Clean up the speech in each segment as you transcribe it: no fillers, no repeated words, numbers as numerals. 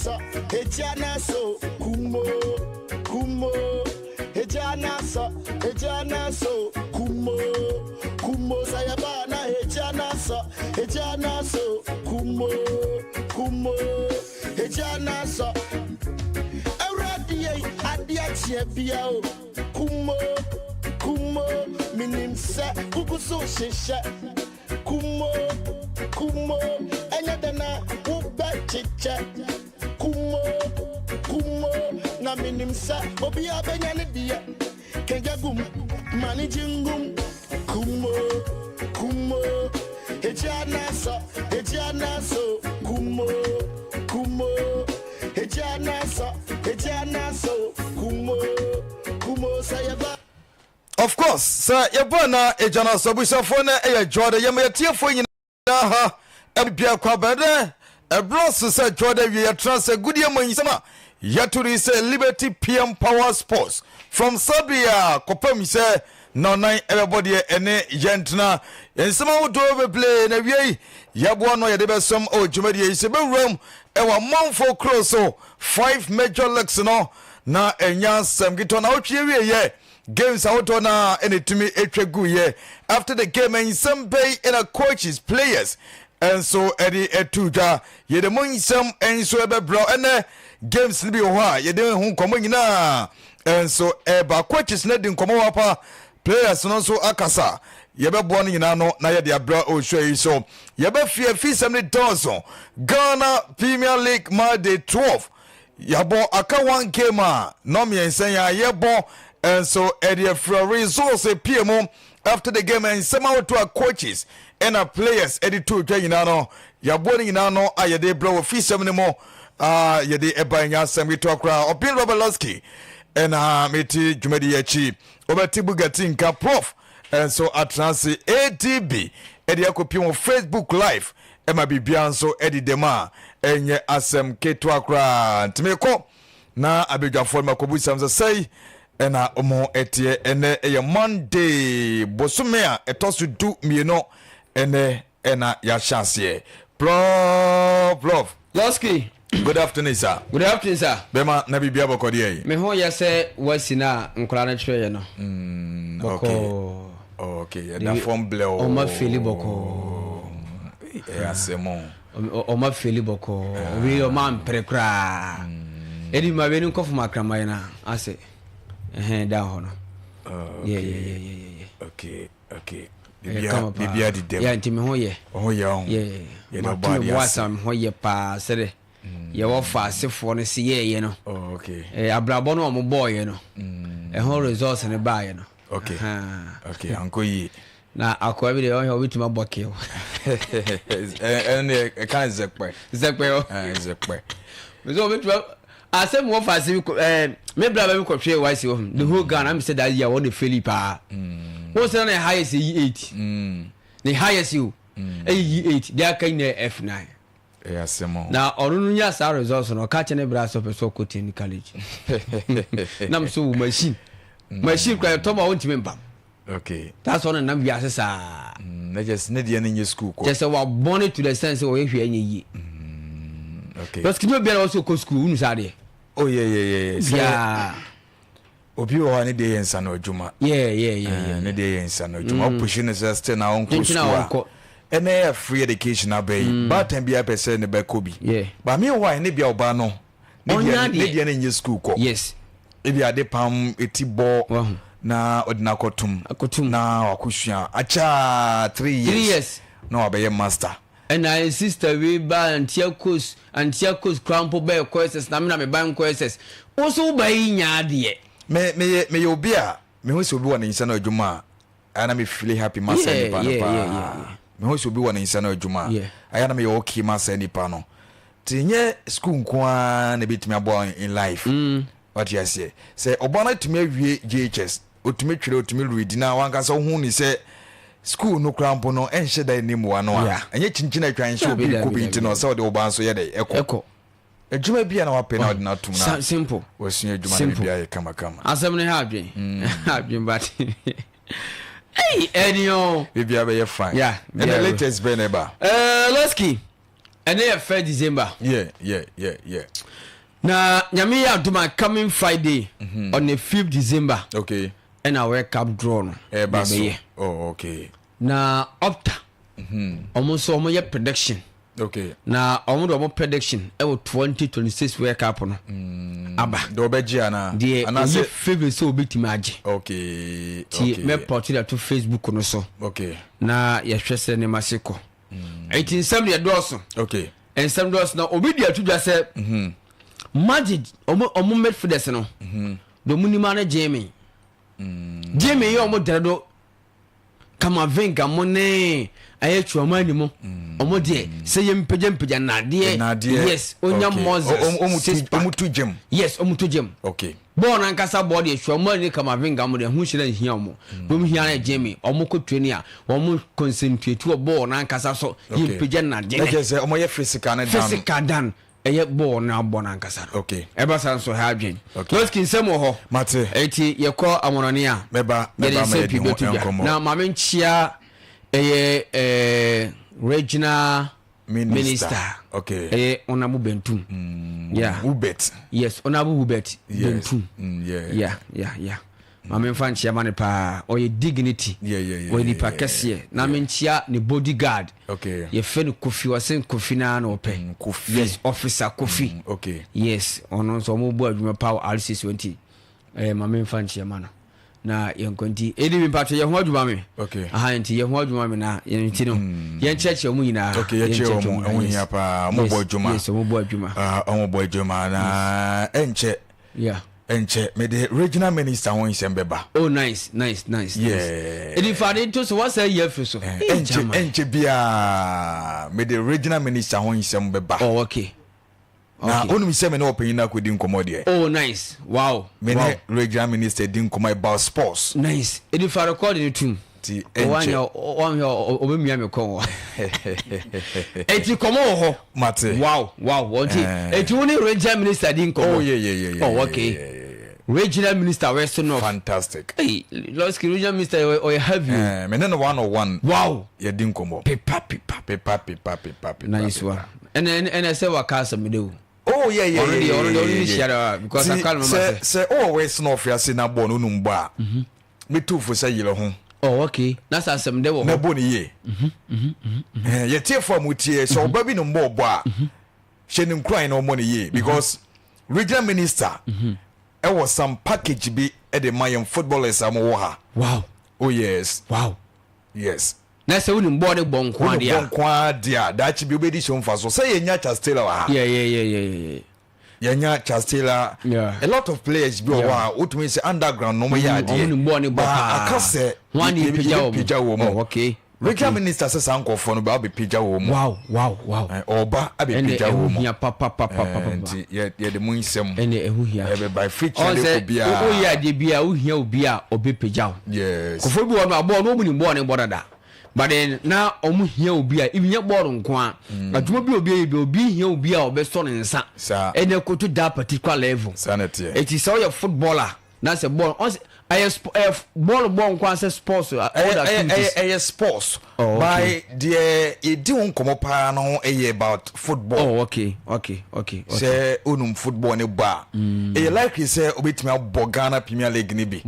sɔ, egya na so, kumo, kumo. Egya na sɔ, egya na so, kumo, kumo. Sɛ yɛba na egya na sɔ, egya na so, kumo, kumo. Egya na sɔ. Awurade yɛ adeɛ akyeɛ bia o, kumo, kumo. Minim sɛ kuku so hyehyɛ, kumo, kumo. Ɛnyɛ dɛ na wobɛkyekyɛ, kumo, kumo. Na minim sɛ obiara bɛnya ne deɛ, kɛnyɛ gum, ma ne gye ngum, kumo, kumo. Egya na sɔ, egya na so, kumo, kumo. Egya na sɔ, egya na so, kumo, kumo. Sɛ yɛba. Of course, sɛ yɛbɔ na agya no so, abusuafoɔ no, ɛyɛ dwoɔde yɛma yɛtiefoɔ nyinaa ha bia kwa bɛdɛ ɛberɛ so sɛ dwoɔde wie yɛtena sɛ gudie mu nsɛm a yɛto de sɛ Liberty PM Power Sports from Sabia kɔpem sɛ na ɔnan ɛbɛbɔ deɛ ɛne yɛntena nsɛm ahodoɔ bebree na wie yɛboa no yɛde bɛsɛm ɛwɔ dwumadie yi sɛ bɛwuram ɛwɔ amanfoɔ kuro so five major leagues no na ɛnya asɛm ketewa na wotwe wieyɛ games ahodoɔ na ɛna tumi atwa guyɛ. After the game, nsɛm bɛyi ɛna coaches, players ɛnso ɛde ɛtu dwa. Yɛde mo nsɛm nso ɛbɛbrɛ. Ɛnɛ games no bi wɔ hɔ a yɛde ho nkɔmmɔ nyinaa ɛnso ɛba. Coaches no di nkɔmmɔ wɔ pa, players no nso akasa. Yɛbɛboa no nyinaa no na yɛde abrɛ ɔhwɛ yi so. Yɛbɛfie fisɛm ne dɔɔso. Ghana Premier League match day 12 yɛabɔ, aka one game a na mmiɛnsa yɛ a yɛbɔ nso ɛde afira. Results pie mu after the game, nsɛm ahodoɔ a coaches ɛna players ɛde to dwa nyinaa no, yɛaboa no nyinaa no a yɛde brɛ wɔ fisɛm no mu a yɛde ɛba. Nya asɛm ketewa koraa. Ɔpin Robert Losky ɛna mete dwumadi akyi, wobɛte Bugatti nka Prof ɛnso atena ase adb ɛde akɔpie wɔ Facebook Live ɛma biribiara nso ɛde dɛm a ɛnyɛ asɛm ketewa koraa. Ntumi kɔ na abadwafoɔ no makɔbu sɛm sɛ sɛi ɛna ɔmo ɛteɛ. Ɛnɛ ɛyɛ Monday, bosome a ɛtɔ so 12. Ɛnɛ ɛna yɛahyɛ aseɛ. Prof, Prof. Losky. Good afternoon, sir. Good afternoon, sir. Bɛma na biribia bɔkɔdeɛ yi? Me ho yɛ sɛ wasi no a nkwaraa no kyerɛ yɛ no. Bɔkɔɔ. Okay, yɛda fam blɛ o. Ɔma feli bɔkɔɔ. Ɛyɛ asɛm o. Ɔma feli bɔkɔɔ wei, ɔma mpere koraa. Ɛdi ma wei no nkɔfo ma akraman no asɛ ɛhɛn da hɔ no. Yeah. Okay, bibia di dɛm. Yeah, nti me ho yɛ. Ɔho yɛ ɔho. Yeah. Mato me bo asa, me ho yɛ paa sɛdɛ yɛwɔ fa asefoɔ no se yɛɛyɛ no. Oh, okay. Abrabɔ no a ɔmo bɔɔyɛ no, ɛho results no baayɛ no. Okay, ankɔ yie. Na akoa bi deɛ, ɔhwɛ ɔbɛtumi abɔ kew. Ɛne ɛka zɛkpɛ. Zɛkpɛ o. Zɛkpɛ. Mesɛ ɔbɛtumi asɛm wɔ fa ase bi me bra bɛ mi kɔhwɛ WASSCE wɔ the whole Ghana mi sɛ that year wɔn de fail paa. Wɔn sɛ na ne highest yi 8, ne highest o ɛyɛ yi 8, deɛ aka nyinaa F9. Ɛyɛ asɛm o. Na ɔno no nya saa results no, ɔka kyerɛ ne bra sɛ ɔpɛ sɛ ɔkɔ technical college. Nam so wo machine kora yɛtɔ ma wɔntumi mpam. That's ɔno nam wiase saa. Na kyɛ sɛ ne deɛ no nyɛ school kɔ. Kyɛ sɛ wabɔne to the sense sɛ ɔyɛ hwɛ ɛnyɛ yie. Because kí ni obiara wɔ sɛ ɔkɔ school wunu saa deɛ. Oh yeah. Sɛ biara. Obi wɔ hɔ a ne deɛ yɛ nsa no adwuma. Ne deɛ yɛ nsa no adwuma. Ɔpush no sɛ still na ɔnkɔ Nkyɛn a school a. ɔnkɔ. Ɛnɛ yɛ free education aba yi. Baatan bi apɛ sɛ ne bɛkɔ bi. Ba mi wɔ hɔ a ne bia ɔbaa no. Ne Ɔnya deɛ ne deɛ. deɛ no nyɛ school kɔ. Ebi ade pam eti bɔ Wahu. na ɔde no akɔtum. Akɔtum. Na wakɔsua akyaa 3 years. 3 years. Na wabɛyɛ master. Ɛna yɛn sister wei ba Antiakos kora mpo bɛyɛ kɔ SS na me na me ba nkɔ SS. Wo so wo ba yi nya adeɛ. Me meyɛ meyɛ obi a mehu sɛ obi wɔ ne nsa no adwuma a, ɛyɛ na me feel happy ma saa nipa no paa. Mehu sɛ obi wɔ ne nsa no adwuma a, ɛyɛ na meyɛ okay ma saa nipa no. Nti nyɛ school nko ara na ebɛtumi aboa in life. Wate aseɛ? Sɛ ɔba no atumi awie JHS, otumi twerɛ, otumi read, na wankasa wohu ne sɛ school no koraa mpo no ɛnhyɛ da anim wa no a, ɛnyɛ kyinkyin atwa nhyɛ obi kɔ bi. Nti no sɛ ɔde ɔba nso yɛ dɛ ɛkɔ ɛkɔ adwuma bi a na wapɛ na ɔde no atom na Simple. wasua adwuma no, Simple. biribiara yɛ kamakama. Asɛm no ha adwen but ɛyi ɛni o. Biribiara bɛyɛ fine. Yeah, ɛnna yeah. latest bɛn na ɛba? Losky. Ɛnɛ yɛ 1 December. Yeah. Na Nyame yɛ adom a, coming Friday on the 5th December ɛna World Cup draw no Ɛba so. yɛbɛyɛ. Na Opta, ɔmo nso ɔmo yɛ prediction. Na ɔmo de ɔmo prediction ɛwɔ 2026 World Cup no aba. Deɛ ɔbɛgye anaa? Deɛ Anaasɛ ɔyɛ favourite sɛ obɛtumi agye. Ti mɛpɔte de ato Facebook no so. Na yɛhwɛ sɛ nneɛma se kɔ. Eti nsɛm deɛ dɔɔso. Nsɛm dɔɔso na obi di ato dwa sɛ Madrid ɔmo midfielders no de ɔmo nim ano Jamie. Jamie yɛ ɔmo dɛrɛ do Kamavinga mo ne ɛyɛ Tchouameni mo, ɔmo deɛ sɛ yɛ mpagya mpagya nnadeɛ. Nnadeɛ. Yes, onya Moses Ɔmo six pack. Ɔmo tu gyem. Yes, ɔmo to gyem. Bɔɔl nankasa bɔɔl deɛ, Tchouameni ne Kamavinga mo deɛ ho hyerɛ nhia ɔmo. Ɔmo hia no Jamie, ɔmo kɔ training a, ɔmo concentrate wɔ bɔɔl nankasa so, yɛ mpagya nnadeɛ. Na kyerɛ sɛ ɔmo yɛ physical ne dan. Physical dan ɛyɛ bɔɔl no abɔ nankasa no. Ɛba sa nso ha adwen. Lɔski, nsɛm wɔ hɔ. Mate. Eti yɛkɔ amɔnɔne a Mɛba yɛde ma nsɛm yɛdi pii ho bɛto dwa. nkɔmmɔ. Na maame nkyia ɛyɛ regional minister, minister. Ɛyɛ Honourable Bentum, yeah. Hubert. Yes, Honourable Hubert Bentum. Yeah, maame nfa nkyia ma ne paa, ɔyɛ dignity. Ɔyɛ nipa kɛseɛ na menkyia ne bodyguard. Yɛfɛ no Kofi, ɔsɛ Kofi naa na ɔpɛ. Kofi. Yes, Officer Kofi. Yes, ɔno nso ɔmo bɔ adwuma pa wɔ RCC nti maame nfa nkyia ma no na yɛnkɔ. Nti ɛdi mi mpatwɛ yɛ ho adwuma mi. Aha, nti yɛ ho adwuma mi na yɛn nti no yɛnkyerɛkyerɛ mu nyinaa. Okay, yɛkyerɛ wɔn, ɛho hia paa, ɔmo bɔ adwuma. Yes, ɔmo bɔ adwuma. Ah, ɔmo bɔ adwuma na ɛnkyɛ ɛnkyɛ mede regional minister ho nsɛm bɛba. Oh, nice nice nice. Nice. Ɛdi fa de nto so wasa yi afiri so. Ɛnkyɛ ɛnkyɛ biara mede regional minister ho nsɛm bɛba. Na onim sɛ me ne ɔpanyin no akɔdi nkɔmmɔ deɛ. Oh, nice, wow. Me ne regional minister di nkɔmmɔ about sports. Nice, ɛdi fa record ne tum. Nti ɛnkyɛ. Wanyɛ ɔbɛmia me kɔn wɔ eti kɔmɔ wɔ hɔ. Mate. Wow, wɔn ti eti wo ne regional minister di nkɔmɔ. Oh yeah. Oh, okay. Regional minister, Western North. Fantastic. Hey, Lɔski, regional minister ɔyɛ heavy o. Me ne no one on one. Yɛdi nkɔmmɔ. Pepa pepa. Pepa pepa pepa pepa. Nice one. Ɛnɛ sɛ waka asɛm de o. Oh yeah. Ɔno deɛ, ɔno deɛ, ɔno ne hyia da because Ti aka no ma sɛ sɛ. Sɛ ɔwɔ West North ase na bɔɔl no onum bɔ a, metu fo sɛ yere ho. Oh, okay, na sɛ asɛm de wɔ na hɔ. bɔ ne yie. Yɛtie fo a mo tie sɛ ɔba bi no mbɔ ɔbɔ a, hyɛ ne nkuran na ɔmmɔ ne yie because regional minister ɛwɔ some package bi ɛde ma yɛn footballers a wɔwɔ ha. Oh yes. Na sɛ wonim bɔɔl de bɔ nko wone adeɛ bɔ a. Nko ara deɛ a, daakye bi wobɛdi so mfa so sɛ yɛnya Charles Taylor wɔ ha. Yɛnya Charles Taylor. A lot of players bi wɔ hɔ a wotumi sɛ underground no wɔyɛ adeɛ. Ɔmo nim bɔɔl ne bɔ Ba paa. aka sɛ Wɔn a ne yɛpagya wɔn. yɛbɛpagya wɔ mu. Regional minister sɛ saa nkɔfoɔ no ba abɛpagya wɔ mu. Ɔba Ɛnɛ abɛpagya ɛho wɔ mu. hia papapapapa. Nti yɛde mu nsɛm Ɛnɛ ɛho hia. ɛbɛba firi Ɔn kyerɛ de sɛ kɔ biara. Woyɛ adeɛ bi a, wohia obi a ɔbɛpagya wo. Kɔfɔ bi wɔ no a, bɔɔl no ɔmu nim bɔɔl ne bɔ dada, but then na ɔmo hia obi a ebi nyɛ bɔɔl nko a, adwuma bi a obi ayɛ bi, obi hia obi a ɔbɛsɔ ne nsa ɛna koto that particular level. Saa na ɛteɛ. Eti sɛ ɔyɛ footballer na sɛ bɔɔl ɔn sɛ ɛyɛ ɛyɛ bɔɔl bɔ nko a sɛ sports all ɛyɛ the ɛyɛ activities. Ɛyɛ sports. Oh, okay. By deɛ yɛdi ho nkɔmmɔ paa no ho ɛyɛ about football. Oh, okay. Sɛ onum football ne bɔ a, ɛyɛ likely sɛ obetumi abɔ Ghana Premier League ne bi.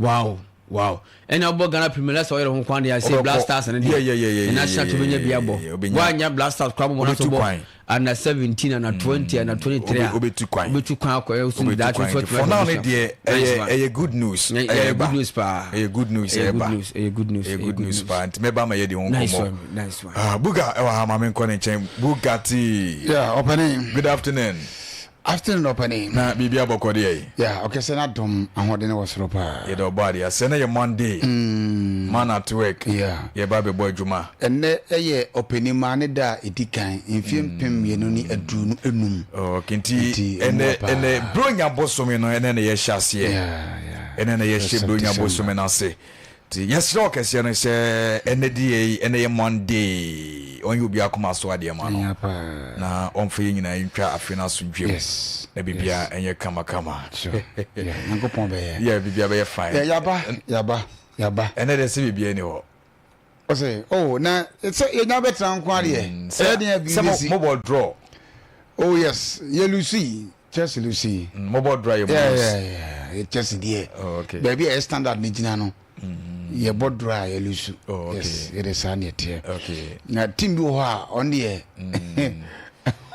Wow, ɛna ɔbɔ Ghana Premier League sɛ ɔyɛrɛ ho kwan deɛ sɛ Ɔbɛkɔ. Black Stars ne deɛ Yeah, national team bɛnya bi abɔ. Obɛnya. Woanya Black Stars kora bɔbɔ na so Obɛtu bɔ kwan. under 17, under 20, under 23 a Obɛtu kwan. Obɛtu kwan akɔ ɛyɛ so Obɛtu daakye kwan. so. For now ne deɛ, ɛyɛ good news. Ɛyɛ Ɛyɛ ba. good news paa. Ɛyɛ good news. Ɛyɛ Ɛyɛ good ba. news, ɛyɛ good news. Ɛyɛ good news paa, nti mɛba ma yɛdi ho Nice nkɔmmɔ. one, nice one. Ah, Buga ɛwɔ ha, maame nkɔ ne nkyɛn. Bugatti. Yeah, ɔpɛni. Good afternoon. Afternoon, ɔpɛni. Na biribi abɔkɔ deɛ yi? Yeah, ɔkɛsɛ na dɔm ahoɔden wɔ soro paa. Yɛde ɔbɔ adeɛ asɛ na yɛ Monday, man at work. Yɛba bɛbɔ adwuma. Ɛnɛ ɛyɛ ɔpɛni maa ne da a ɛdi kan mfeɛ 2025. Okay, nti Nti, ɛnɛ ɛmmoa paa. Ɛnɛ bronya bosome no, ɛnɛ na yɛhyɛ aseɛ. Ɛnɛ na yɛhyɛ First of bronya December. bosome no ase, nti yɛsrɛ ɔkɛseɛ no sɛ ɛnɛ deɛ yi, ɛnɛ yɛ Monday, ɔnyɛ obi akoma so adeɛ ma no. Ɛnyɛ paa. Na ɔmfa yɛ nyinaa ntwa afe no asomdwam na biribia ɛnyɛ kamakama. Sure. Yeah, Nyankopɔn bɛyɛ. Yɛ biribia bɛyɛ fine. Yeah, yaba, yaba, yaba. Ɛnɛ deɛ sɛ biribia ni hɔ. Ɔsɛ, oh, na sɛ yɛnya bɛtena nko adeɛ. Ɛyɛ deɛ sɛ biribi si. Mobɔ draw. Oh yes, yɛ lusi Chelsea lusi. Mm, mobɔ draw yɛ mo yeah, yeah, yeah. Yɛ Chelsea deɛ. Oh, okay. Baabi a yɛ standard ne gyina no. Yɛ bɔ draw yɛ lusu. Oh, okay. Yes, yɛ de saa ne ɛteɛ. Okay. Na team bi wɔ hɔ a ɔno deɛ.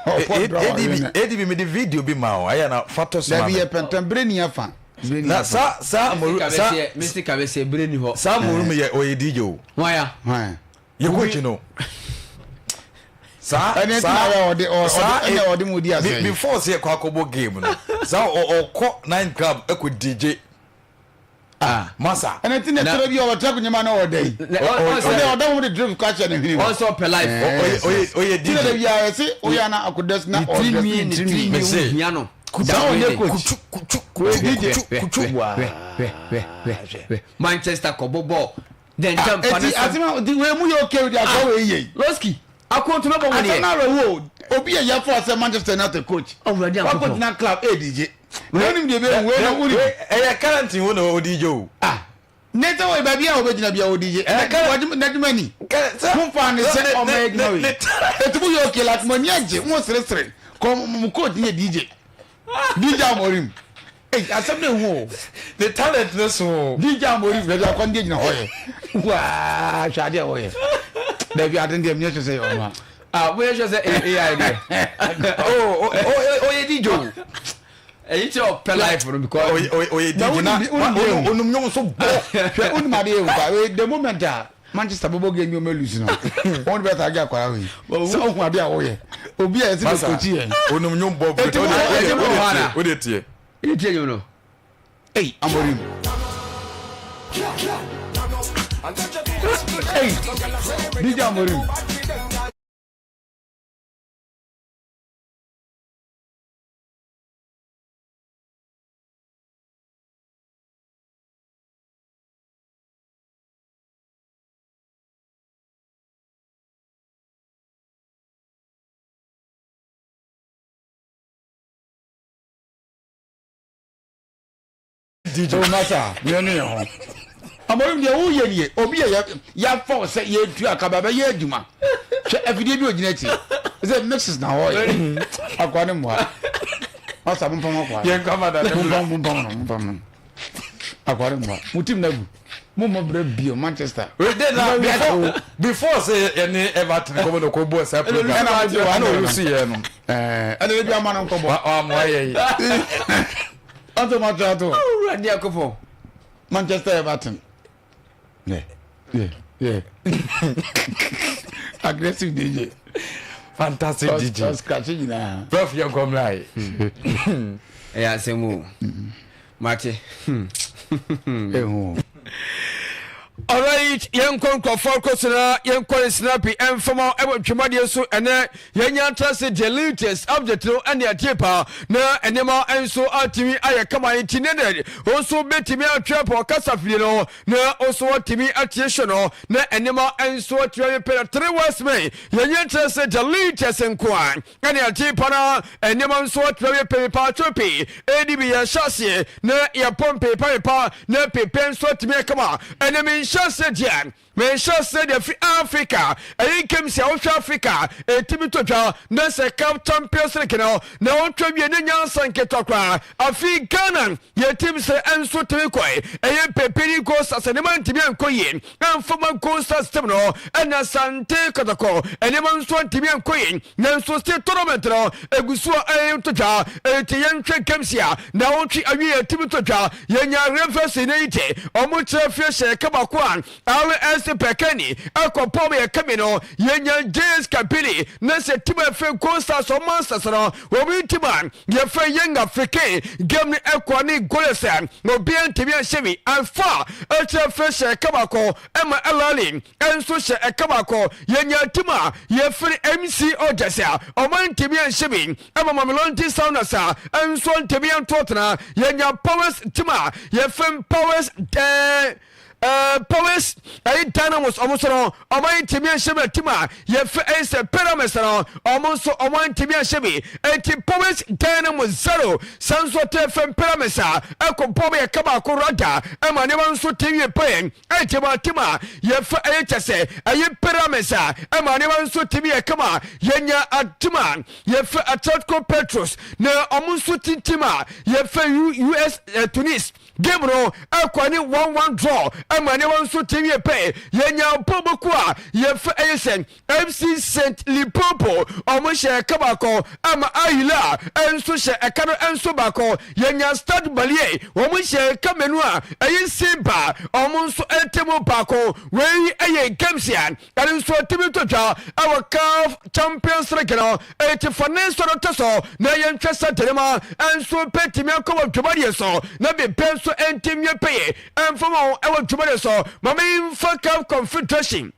Ɔbɔ draw ADB ADB mi de video bi ma o ayɛ na fa to so ma mi. Dabi yɛ pɛntɛn bere ni afa. Na sa sa moru sa. Mesi kabese bere ni hɔ. Saa moru mi yɛ ɔyɛ DJ o. Wɔn ya. Hwan. Yɛ coach no. Saa ɛne saa ɔde ɔde ɔde mu di ase. Before sɛ yɛkɔ akɔbɔ game no saa ɔkɔ night club ɛkɔ DJ. Ah. Masa. Ɛnɛ ti na tẹrɛ bi ɔwɔ tẹrɛ kunyama na ɔdɛ yi. Ɔdɛ ɔdɛ wɔn de drip kɔ ahyɛ ne hwene mu. Ɔsɔ pɛ life. Ɔyɛ ɔyɛ DJ. Ti na de bi a yɛsi oyɛ ana akodɛs na ɔdrɛs ne tiri mi. Mese. Hia no. Saa ɔnyɛ coach. Kutu kutu kutu kutu. Hwɛ Manchester kɔ bɔ bɔɔl. Then jump pa ne. Eti asema di wei mu yɛ okay di akɔ wei yɛ. Losky akonto bɛ bɔ wɔn yɛ. Asɛm na wo obi yɛ yɛ fɔ sɛ Manchester United coach. Ɔwurade akɔpɔ. Wakɔ gyina club e DJ. Na onim deɛ bɛ wei no wuli. Ɛyɛ current wo na o DJ o. Ah. Ne sɛ wɔ baabi a wɔbɛgyina bia wɔ DJ. N'adwuma ni. Mo fa ne sɛ ɔmɛ adwuma wei. Eti mo yɛ okay like mo ani agye mo seresere kɔ mo coach ne yɛ DJ. DJ Amorim. Ei asɛm no ehu o. Ne talent no so o. DJ Amorim baabi akɔ no deɛ gyina hɔ yɛ. Waa hwɛ adeɛ a wɔyɛ. Dabi ade no deɛ menyɛ sure sɛ ɛyɛ ɔno a. Ah moyɛ sure sɛ ɛyɛ AI deɛ. Oh ɔyɛ DJ o. Ɛyi kyerɛ ɔpɛ life no because. Ɔyɛ DJ na onum nwom so bɔ. Hwɛ wonim adeɛ ehu pa the moment a Manchester bɛbɔ game bi ɔmɛ lose no wɔn de bɛ taa gye akwara wei sɛ ɔhu adeɛ a wɔyɛ obi a yɛsi bɛ kochi yɛn. Onum nwom bɔ eti mo eti mo hɔ ana o de tie. Ɛdi tie nwom no. Ei Amorim. Ei DJ Amorim. DJ. O masa, yɛn ne yɛn ho. Amorim deɛ woyɛ nie, obi yɛ yɛafa wo sɛ yɛtu akaba bɛyɛ adwuma. Hwɛ afidie bi ogyina akyi. Sɛ mixes na hɔ yɛ. Akoa ne mmoa. Masa mompam akoa. Yɛn kama da ne Mompam mompam no mompam no. Akoa ne mmoa. Mo team na gu. Mo mmɔ brɛ bio Manchester. Wait then na before before sɛ yɛne Everton kɔbɔ no kɔ bɔ saa program. Ɛna ɛna olusi yɛ no. Ɛɛ ɛna ebi ama no nkɔbɔ. Wa amoa yɛ yi. Ato ma to ato. Awurade akɔpɔ. Manchester Everton. Yeah yeah yeah. Aggressive DJ. Fantastic DJ. Ɔscratch nyinaa. Prof yɛ nkɔmla yi. Ɛyɛ asɛm o. Mate. Ehu. Alright, yɛnkɔ nkurɔfoɔ kɔ so na yɛnkɔ ne snapi ɛmfama ɛwɔ dwumadeɛ so ɛnɛ yɛnya ntra se the latest update no ɛne atie paa na nneɛma nso atumi ayɛ kama nti ne dɛ wo nso bɛtumi atwerɛ pɔ kasa fie no na wo nso watumi atie hyɛ no na nneɛma nso atumi ayɛ pɛ na three west men yɛnya ntra se the latest nko a Ɛne agye pa na nneɛma nso atena wie pɛmpa atwe pii ɛdi bi yɛn hyɛ aseɛ na yɛpɔ mpepa pepa na pepe nso atumi akama ɛne me nhyɛ aseɛ deɛ me nhyɛ aseɛ deɛ fi Africa ɛyɛ nkem sɛ wohwɛ Africa ɛtumi tɔ dwa na sɛ CAF Champions League no na wotwa wie ne nyansa nketewa koraa afei Ghana yɛtim sɛ ɛnso tumi kɔe ɛyɛ pepe ne goal sɛ nneɛma ntumi ankɔ yie Amfama Gold Stars team no ɛna Asante Kɔtɔkɔ nneɛma nso antumi ankɔ yie nanso still tournament no egu so a ɛretɔ dwa enti yɛnhwɛ games a na wɔtwe awie yɛtumi tɔ dwa yɛnya Rivers United wɔn kyerɛ fie hyɛ ɛka baako a RS Berkane ɛkɔ pɔm yɛ kame no yɛnya JS Kabylie na sɛ team a ɛfɛ Gold Stars wɔn asase no wɔn team a Yɛfrɛ yɛn African game no ɛkɔ ne goals a obiara ntumi anhyɛ bi. Alpha ɛkyerɛ fɛ hyɛ ɛka baako ɛma Al Ahly nso hyɛ ɛka baako. Yɛnya team a yɛfrɛ MC Alger a ɔmo ntumi anhyɛ bi ɛma Mamelodi Sundowns a nso ntumi anto atena. Yɛnya Powers team a yɛfrɛ Powers ɛɛ. Powers ɛyi Dynamos ɔmo nso no ɔmo ntumi anhyɛ bi. Team a yɛfɛ ɛyɛ sɛ Pyramids no, ɔmo nso ɔmo ntumi anhyɛ bi. Eti Powers Dynamos 0, san nso te fɛn Pyramids a ɛkɔ bɔɔl yɛ kaba baako rada ɛma nneɛma nso te wie pɛɛ. Ɛnti ma team a yɛfɛ ɛyɛ kyɛ sɛ ɛyɛ Pyramids a ɛma nneɛma nso te wie kama. Yɛnya ateam a yɛfɛ Atletico Petros na ɔmo nso tintim a yɛfɛ US Tunis game no ɛkɔ ne 1-1 draw, ɛma nneɛma nso te wie pɛ. Yɛnya pɔbɔku a yɛfɛ ɛyɛ sɛ FC St Limpopo, ɔmo hyɛ ɛka baako, ama Ayila ɛnso hyɛ ɛka no ɛnso baako. Yɛnya Stade Malien, wɔn hyɛ ɛka mmienu a ɛyɛ Simba, ɔmo nso ɛte mu baako. Wei ɛyɛ games a ɛno nso tumi to dwa ɛwɔ CAF Champions League no. Ɛti fa ne nso no to so na yɛntwɛ sɛ terema ɛnso pɛtumi akɔ wɔ dwumadie so na bepɛ nso ɛntumi pɛyɛ ɛmfa wɔn ɛwɔ dwumadie so. Maame nfa CAF Confederation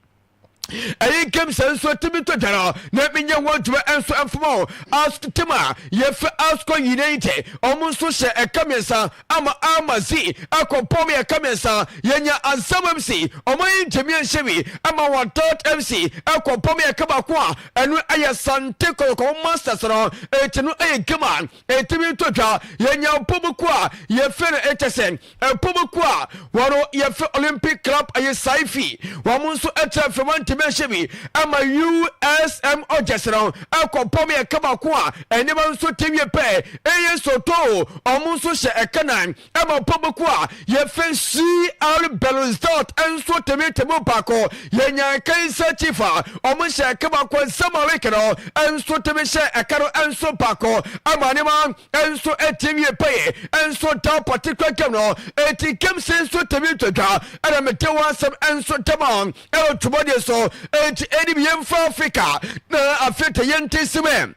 ɛyi games nso tumi to dwa no na menyɛ wɔn dwuma nso mfoma o. As team a yɛfɛ Asco United, ɔmo nso hyɛ ɛka mmiɛnsa ama Amazi akɔ pɔm yɛ ɛka mmiɛnsa. Yɛnya Ansam MC, ɔmo yi ntumi nhyɛ bi ama wɔn Dot MC akɔ pɔm yɛ ɛka baako a ɛno ɛyɛ Sante Kɔtɔkɔ Masters no. Eti no ɛyɛ game a ɛtumi to dwa. Yɛnya pɔmku a yɛfɛ no ɛkyɛ sɛ ɛpɔmku a wɔn yɛfɛ Olympic Club ɛyɛ Saifi, wɔn nso ɛkyɛ fɛ wɔn ntumi ahyɛ bi ama USM Ɔgyɛsɛ no ɛkɔ pɔm yɛ ɛka baako a ɛnneɛma nso te wie pɛ. Ɛyɛ Soto, ɔmo nso hyɛ ɛka nan ɛma pɔmku a yɛfɛ CR Belouizdad nso tɛmi tɛmi baako. Yɛnya Kaizer Chiefs a ɔmo hyɛ ɛka baako, Zamalek no nso tɛmi hyɛ ɛka no nso baako ama nneɛma nso ɛte wie pɛyɛ nso da particular game no. Eti games nso tɛmi twatwa ɛna mete wɔn asɛm nso tɛm a ɛwɔ twobɔdeɛ so. Eti ɛni bi yɛmfa Africa na afei te yɛnte simɛ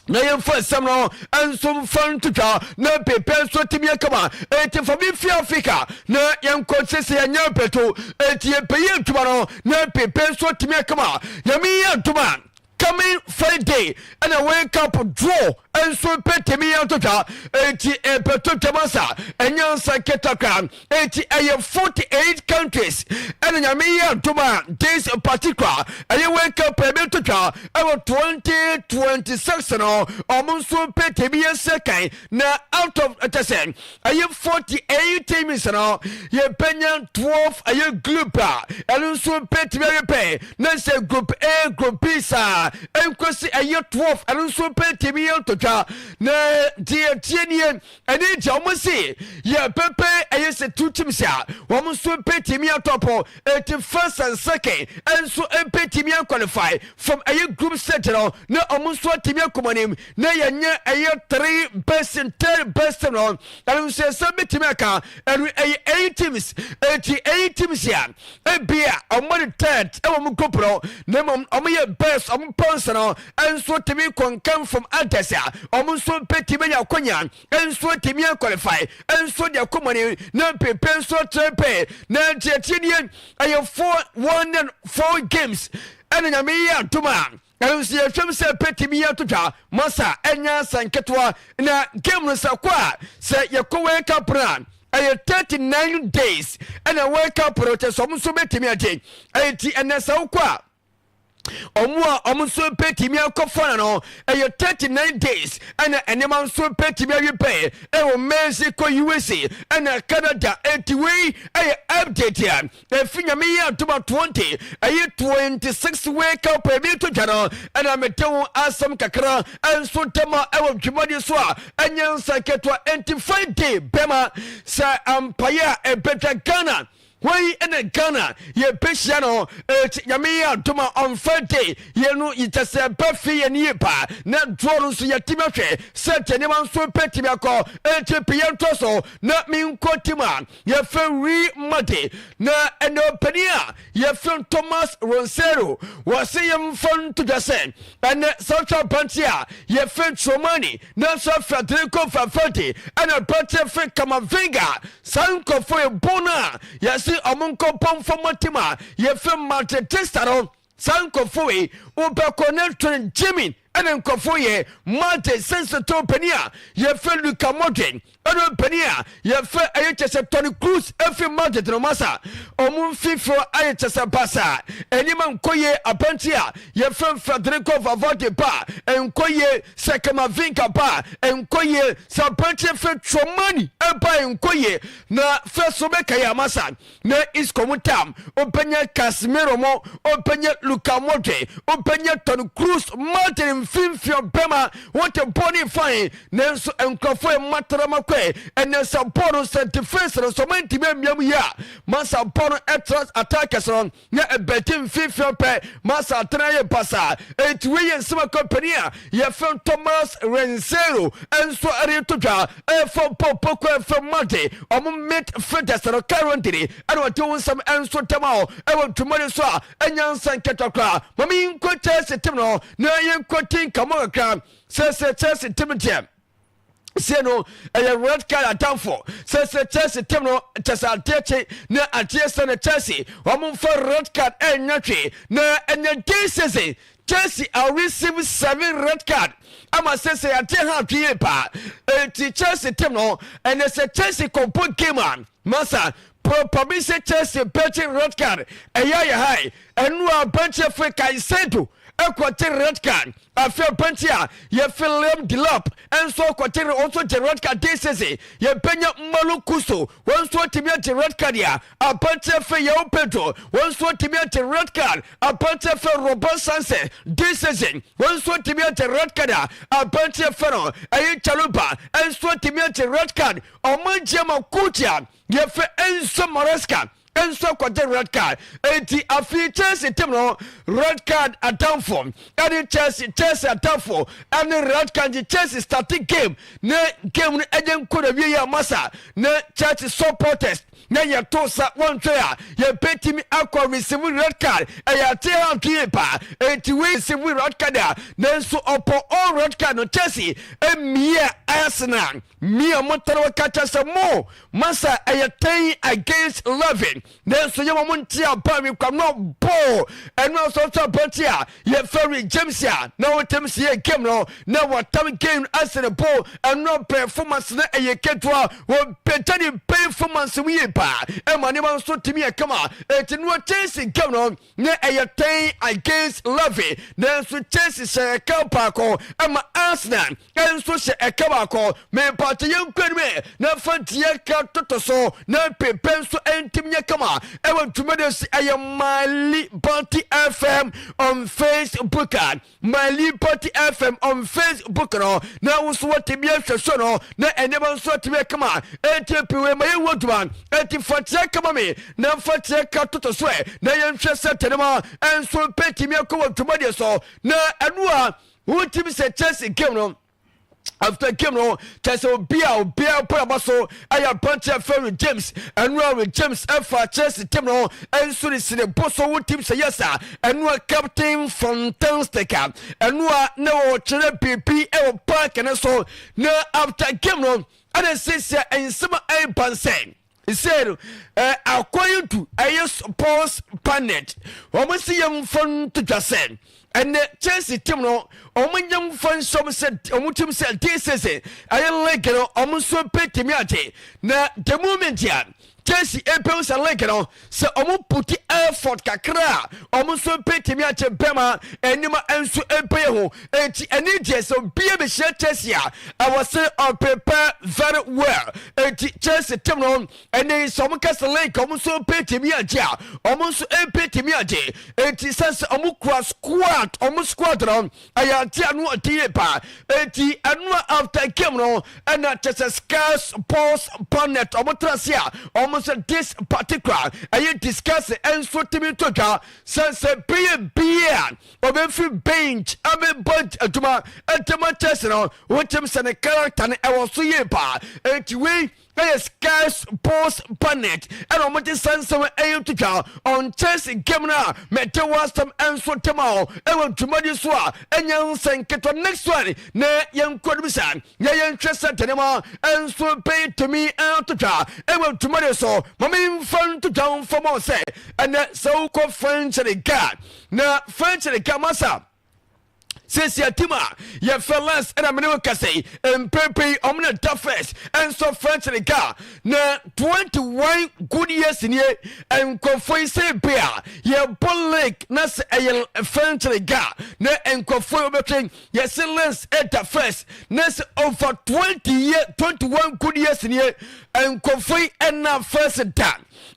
na yɛmfa nsɛm no nso mfa ntotwa na pepe nso tumi akama. Eti fa bi fi Africa na yɛnkɔ sese yɛnyɛ pɛto. Eti yɛpɛyɛ ntoma no na pepe nso tumi akama. Nyame yɛ ntoma, coming Friday ɛna World Cup draw nso pɛtɛmi yɛn totwa. Eti ɛpɛto twama sa ɛnyɛ nsa ketakra. Eti ɛyɛ 48 countries ɛna Nyame yɛ ntoma this particular ɛyɛ World Cup ɛbi totwa ɛwɔ 2026 no, ɔmo nso pɛtɛmi yɛn second na out of ɛkyɛ sɛ ɛyɛ 48 teams no, yɛbɛnya 12 ɛyɛ group a ɛno nso pɛtɛmi ayɛ pɛ na sɛ group A, group B saa nkosi ɛyɛ 12, ɛno nso pɛtɛmi yɛn totwa. Na deɛ tie nie, ɛne gya wɔn si yɛ pɛpɛ ɛyɛ sɛ two teams a wɔn nso pɛtɛmi atɔpɔ. Eti first and second ɛnso pɛtɛmi qualify from ɛyɛ group stage no na wɔn nso atumi akɔmɔ anim na yɛnyɛ ɛyɛ three best and third best no. Ɛno nso yɛsɛ bɛtumi aka ɛno ɛyɛ eight teams. Eti eight teams a ebi a ɔmo de third ɛwɔ mo group no na mmom ɔmo yɛ best, ɔmo points no ɛnso tumi kɔnkɛn from others a ɔmo nso pɛtumi anya akonya nso tumi qualify nso de akɔmɔ anim na pepe nso kyerɛ pɛ. Na tietie nie, ɛyɛ four one and four games ɛna Nyame yi atom a ɛno nso yɛhwɛm sɛ pɛtumi yɛ atotwa masa ɛnya asa nketewa. Na game no sɛ kɔ a sɛ yɛkɔ World Cup no a, ɛyɛ 39 days ɛna World Cup no kyɛ sɛ ɔmo nso bɛtumi agye. Ɛyɛ ti ɛnɛ sɛ wokɔ a, ɔmo a ɔmo nso pɛtumi akɔ fana no, ɛyɛ 39 days ɛna nneɛma nso pɛtumi awi pɛ ɛwɔ Mexico, USA ɛna Canada. Eti wei ɛyɛ update a efi Nyame yi atoma 20 ɛyɛ 26 World Cup ebi to dwa no ɛna mete ho asɛm kakra ɛnso ntɛm a ɛwɔ dwumadi so a ɛnyɛ nsa ketewa. Enti Friday bɛma sɛ ampaeɛ a ɛbɛtwa Ghana wei ɛna Ghana yɛbɛhyia no. Ɛti Nyame yɛ adom a on Friday yɛno yɛkyɛ sɛ ɛbɛ fi yɛ ne yie paa na draw no nso yɛtumi ahwɛ sɛ kyɛ nneɛma nso pɛtumi akɔ. Ɛnti pii yɛntɔ so na menkɔ team a yɛfɛ Real Madrid na ɛnɛ ɔpanin a yɛfɛ Thomas Roncero wɔse yɛmfa nto dwa sɛ ɛnɛ central aberante a yɛfɛ Tchouameni na nso Federico Valverde ɛna aberante fɛ Camavinga, saa nkɔfoɔ yɛ bɔ no a yɛse ɔmo nkɔbɔ mfɔmɔ team a yɛfɛ Madridista no. Saa nkɔfoɔ yi wobɛkɔ ne twene Jimmy. Ɛna nkurɔfoɔ yɛ Madrid sɛnsɛtɔn panin a yɛfrɛ Luka Modric ɛna panin a yɛfrɛ ɛyɛ kyɛ sɛ Toni Kroos ɛfiri Madrid no masa ɔmo mfifiri ayɛ kyɛ sɛ basa nneɛma nkɔ yie. Aberanteɛ a yɛfrɛ Federico Valverde ba, nkɔ yie. Sɛ Camavinga ba, nkɔ yie. Sɛ aberanteɛ fɛ Tchouameni ɛba, nkɔ yie. Na fɛ so bɛka yɛ amasa na Isco mu tam wobɛnya Casemiro mo, wobɛnya Luka Modric, wobɛnya Toni Kroos. Madrid mfimfini bɛma wɔte bɔɔl ne fine, nanso nkurɔfoɔ yɛ matarama kɔɛ. Ɛnɛ sɛ bɔɔl no sɛ defense no sɛ ɔmo ntumi amia mu yie a, masa bɔɔl no ɛtra attackers no na ɛbɛgye mfimfini pɛ, masa atena yɛ basa. Eti wei yɛ nsɛm akɔmpani a yɛfrɛ Thomas Roncero nso ɛreto dwa ɛfɔ pɔpɔkɔ ɛfɛ Madrid ɔmo midfielders no currently. Ɛna ɔde wo nsɛm nso dɛm a ɛwɔ ntoma no so a ɛnya nsa nkɛtwa koraa. Mame nkɔ Chelsea team no na yɛnkɔ ti nkɔmmɔ kakra sɛ Chelsea team deɛ sie no ɛyɛ red card atamfo sɛ Chelsea team no kyɛ sɛ adeɛ kye na adeɛ sɛ no Chelsea wɔn mfa red card ɛnya hwee. Na ɛnyɛ this season Chelsea a receive seven red card ama sɛ adeɛ ha atwe yie paa. Eti Chelsea team no ɛnɛ sɛ Chelsea kɔmpo game a, masa probably sɛ Chelsea bɛgye red card ɛyɛ ayɛ high. Ɛnu a aberanteɛ fɛ Caicedo ɛkɔgye red card. Afei aberanteɛ a yɛfɛ Liam Delap ɛnso kɔgye, ɔnso gye red card this season. Yɛbɛnya Malo Gusto, wɔn nso atumi agye red card a aberanteɛ fɛ João Pedro, wɔn nso atumi agye red card. Aberanteɛ fɛ Robert Sanchez, this season wɔn nso atumi agye red card a aberanteɛ fɛ no ɛyɛ Chalobah ɛnso atumi agye red card. Ɔmo agye ma coach a yɛfɛ Enzo Maresca nso akɔgye red card. Eti afei Chelsea team no red card atamfo ɛne Chelsea atamfo ɛne red card. Nti Chelsea starting game ne game no ɛgye nko na wie yɛ masa ne Chelsea supporters na yɛto sa wɔntwɛ a yɛbɛtumi akɔ receive red card. Ɛyɛ ate ha ntwe yie paa. Eti wei receive red card a, nanso ɔpɔ all red card no, Chelsea emia Arsenal mia mo tara wɔka kyɛ sɛ mo masa ɛyɛ 10 against 11, nanso yɛ wɔn nte aba mi kwa no bɔɔl. Ɛno asɔsɔ abɔnten a yɛfɛ James a na wɔtɛm si yɛ game no na wɔtam game asene bɔɔl. Ɛno performance no ɛyɛ ketewa, wɔpɛgya ne performance mu yie paa ɛma nneɛma nso tumi yɛ kama. Eti no Chelsea game no na ɛyɛ 10 against 11, nanso Chelsea hyɛ ɛka baako ɛma Arsenal ɛnso hyɛ ɛka baako. Mepate yɛn nkɔ anim na fa nteɛ ka toto so na pepe nso ɛntim nyɛ kama ɛwɔ dwumadi si. Ɛyɛ My Liberty FM on Facebook a My Liberty FM on Facebook no na wo nso wɔte bi ahwɛ so no na ɛnneɛma nso atumi kama. Ɛnti piwe ma yɛnwɔ dwuma. Ɛnti fa teɛ kama me na fa teɛ ka toto so ɛ na yɛnhwɛ sɛ tɛnɛma ɛnso pɛtumi akɔ wɔ dwumadie so. Na ɛno a wotumi sɛ Chelsea game no, after game no kyɛ sɛ obi a obiara pɔ aba so ɛyɛ aberanteɛ fɛri James. Ɛno a James ɛfa Chelsea team no ɛnso ne sine bo so. Wo team sɛ yes a ɛno a captain fantastic a ɛno a na wɔkyerɛ biribi ɛwɔ park no so. Na after game no ɛna siesie nsɛm a ɛreba nsɛn sɛ no according to ɛyɛ sports planet, wɔn si yɛn mfa nto dwa sɛ ɛnɛ Chelsea team no wɔn nyɛ mfa nsɔm sɛ wɔn team sɛ this season ɛyɛ league no wɔn nso pɛtumi agye. Na the moment a Chelsea epɛn sɛ league no sɛ wɔn put effort kakra a, wɔn nso pɛtumi agye bɛma anim nso epɛn ho. Eti ɛni deɛ sɛ obiara bɛhyia Chelsea a, ɛwɔ sɛ ɔprepare very well. Eti Chelsea team no ɛne sɛ wɔn kasa league wɔn nso pɛtumi agye a, wɔn nso pɛtumi agye. Eti sɛ wɔn kura squad, wɔn squad no ɛyɛ ate ano ɔte yie paa. Eti ɛno after game no ɛna kyɛ sɛ Sky Sports Planet wɔn tena se a wɔn nso this particular ɛyɛ discuss ɛnso tumi to dwa sɛ bɛyɛ bie a ɔbɛfiri bench abɛbɔ adwuma ɛtɛma Chelsea no, wɔkyɛm sɛ ne character no ɛwɔ so yie paa. Eti wei ɛyɛ Sky Sports Planet ɛna wɔn de sansɛm ɛyɛ twitwa on Chelsea game no a mɛte wɔ asɛm ɛnso tɛm a ɛwɔ dwumadi so a ɛnyɛ nsɛn ketewa. Next one na yɛn kɔ no sa yɛ yɛn hwɛ sɛ tɛnɛma ɛnso bɛyɛ tumi ɛtotwa ɛwɔ dwumadi so. Maame nfa ntotwa nfam sɛ ɛnɛ sɛ wokɔ French Ligue na French Ligue masa. Sesia team a yɛfrɛ Lens ɛna mene wo kasa yi, mprempren yi ɔmo na da first ɛnso French Ligue a na 21 good years nie. Nkurɔfoɔ yi sɛ bi a yɛbɔ league na sɛ ɛyɛ French Ligue a na nkurɔfoɔ yi wɔbɛtwe yɛse Lens ɛda first na sɛ over 20 year 21 good years nie, nkurɔfoɔ yi ɛna first da.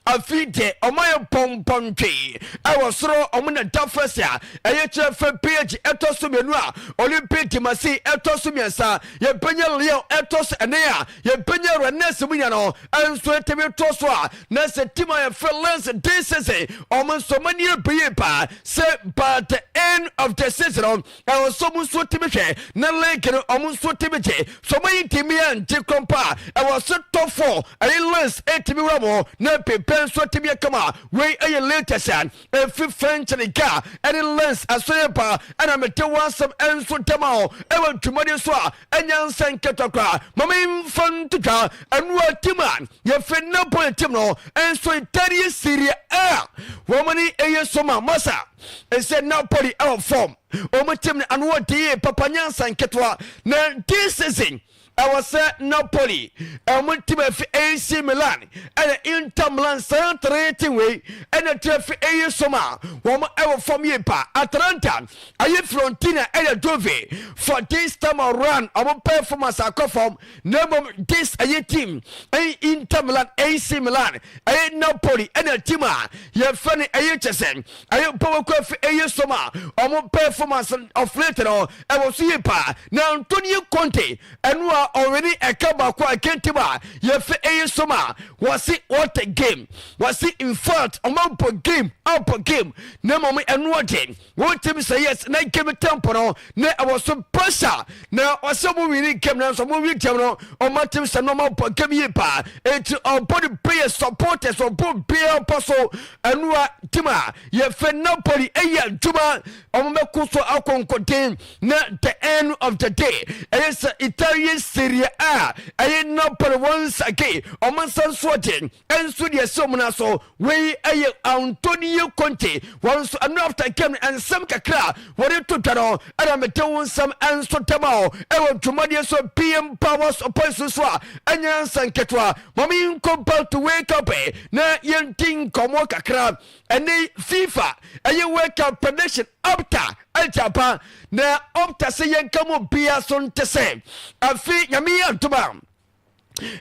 Afei deɛ ɔmo ayɛ pɔmpɔntwe ɛwɔ soro, ɔmo na da first a ɛyɛ kyerɛ fɛ PSG ɛtɔ so mmienu a Olympique de Marseille ɛtɔ so mmiɛnsa, yɛbɛnya Lyon ɛtɔ so ɛnan a yɛbɛnya Rennes mu nya no ɛnso ɛtɛmi tɔ so a na sɛ team a yɛfrɛ Lens this season ɔmo nso ɔmo ani abɛyie paa sɛ by the end of the season no ɛwɔ so ɔmo nso tumi hwɛ na league no ɔmo nso tumi gye so. Ɔmo yi ntumi yɛ ngye krɔmpa a ɛwɔ so top four ɛyɛ Lens ɛtumi wura mo na pepe nso tumi yɛ kama. Wei ɛyɛ latest a ɛfi French Ligue ɛne Lens asɔyɛ pa ɛna mete wɔn asɛm ɛnso dɛm a ɛwɔ dwumadi so a ɛnya nsɛn ketewa koraa. Mama nfa ntotwa ɛnua team a yɛfɛ Napoli team no ɛnso Italia Serie A wɔn ni ɛyɛ soma masa ɛsɛ Napoli ɛwɔ form. Wɔn team no ano ɔde yie papa, nyansa nketewa na this season ɛwɔ sɛ Napoli ɛmo team afi AC Milan ɛna Inter Milan, saa three team wei ɛna team afi ɛyɛ soma wɔn ɛwɔ fam yie pa. Atalanta, ɛyɛ Fiorentina ɛyɛ Juve, for this time around ɔmo performance akɔ fam na mmom this ɛyɛ team ɛyɛ Inter Milan, AC Milan, ɛyɛ Napoli ɛna team a yɛfɛ no ɛyɛ kyɛ sɛ ɛyɛ pɔwɔkɔ afi ɛyɛ soma ɔmo performance of late no ɛwɔ so yie paa. Na Antonio Conte ɛno a ɔwene ɛka baako a kɛntɛm a yɛfɛ ɛyɛ soma wɔsi what a game. Wɔsi in fact ɔmo abɔ game, abɔ game na mmom ɛno ɔde wɔn team sɛ yes na game tempo no na ɛwɔ so pressure na ɔsɛ ɔmo win game na nso ɔmo win game no ɔmo team sɛ na ɔmo abɔ game yie paa. Eti ɔbɔ de players, supporters, ɔbɔ biara pɔ so. Ɛno a team a yɛfɛ Napoli ɛyɛ adwuma, ɔmo bɛko so akɔ nkoden na the end of the day ɛyɛ sɛ Italian Serie A ɛyɛ Napoli once again ɔmo nsa nso ɔde ɛnso deɛ ɛsɛ ɔmo na so. Wei ɛyɛ Antonio Conte wɔn nso ɛno after game nsɛm kakra a wɔde to dwa no ɛna mete wo nsɛm ɛnso dɛm a ɛwɔ dwumadeɛ so PM Powers ɔpɔ so a ɛnyɛ nsa nketewa. Mame nkɔ back to World Cup na yɛnti nkɔmmɔ kakra. Ɛne FIFA ɛyɛ World Cup prediction Opta ɛgyapa na Opta sɛ yɛnka mu bia so nte sɛ afi Nyame yɛ ntoma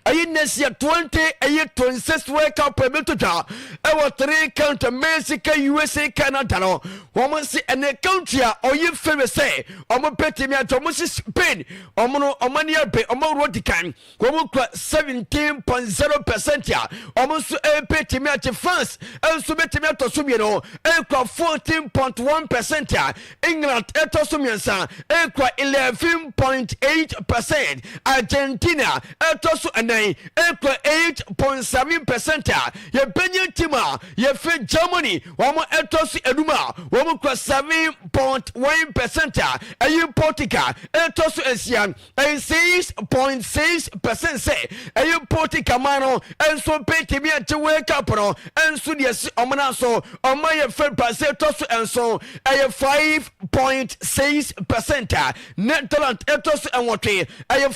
ɛyɛ next year 20 ɛyɛ 26 World Cup ɛbi to dwa ɛwɔ three country, Mexico, USA, Canada no. Wɔn si ɛnɛ country a ɔyɛ fɛrɛ sɛ wɔn bɛtumi atɔ wɔn si Spain. Wɔn no wɔn ani abɛ, wɔn awuro di kan, wɔn kura 17.0% a wɔn nso ɛbɛtumi akye. France nso bɛtumi atɔ so mmienu, ɛkura 14.1% a England ɛtɔ so mmiɛnsa, ɛkura 11.8%. Argentina ɛtɔ so ɛnan, ɛkura 8.7% a yɛbɛnya team a yɛfɛ Germany, wɔn ɛtɔ so enum a wɔn kura 7.1% a ɛyɛ Portugal ɛtɔ so nsia, ɛyɛ 6.6% sɛ ɛyɛ Portugal man no ɛnso bɛtumi agye World Cup no. Ɛnso deɛ si ɔmo na so ɔmo ayɛ fɛ Brazil ɛtɔ so nson, ɛyɛ 5.6% a Netherlands ɛtɔ so ɛnwɔtwe, ɛyɛ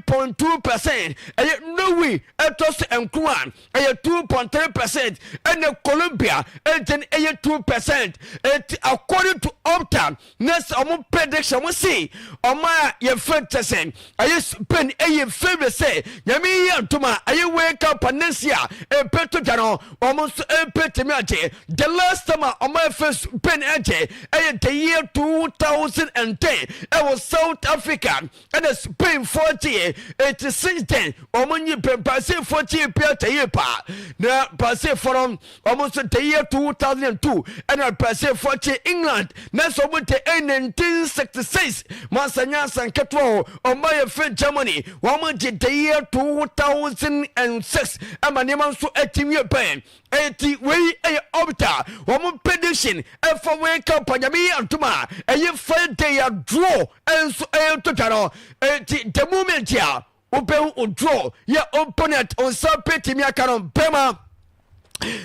5.2%. Ɛyɛ Norway ɛtɔ so nkron a ɛyɛ 2.3%, ɛna Colombia ɛgyɛn ɛyɛ 2%. Eti according to Opta na sɛ ɔmo prediction, ɔmo se ɔmo a yɛfrɛ kyɛ sɛ ɛyɛ Spain ɛyɛ favourite sɛ Nyame yi ntoma ɛyɛ World Cup next year ɛpɛ to dwa no ɔmo nso ɛpɛ tumi agye. The last time a ɔmo ɛfɛ Spain agye ɛyɛ the year 2010 ɛwɔ South Africa ɛna Spain foɔ gyeɛ. Eti since then ɔmo nyi pɛ. Brazil foɔ gyeɛ pɛ kyɛ yie paa na Brazil foɔ no ɔmo nso the year 2002 ɛna Brazil foɔ gye. England na nso ɔmo de 1966 mansa nyansa nketewa hɔ. Ɔmo ayɛ fɛ Germany, wɔn gye the year 2006 ɛma nneɛma nso akyi wie pɛn. Eti wei ɛyɛ Opta wɔn prediction ɛfa World Cup. Nyame yi antoma ɛyɛ Friday a draw ɛnso ɛyɛ to dwa no. Eti the moment a wobɛhu o draw yɛ opponent nsa pɛtumi aka no bɛma.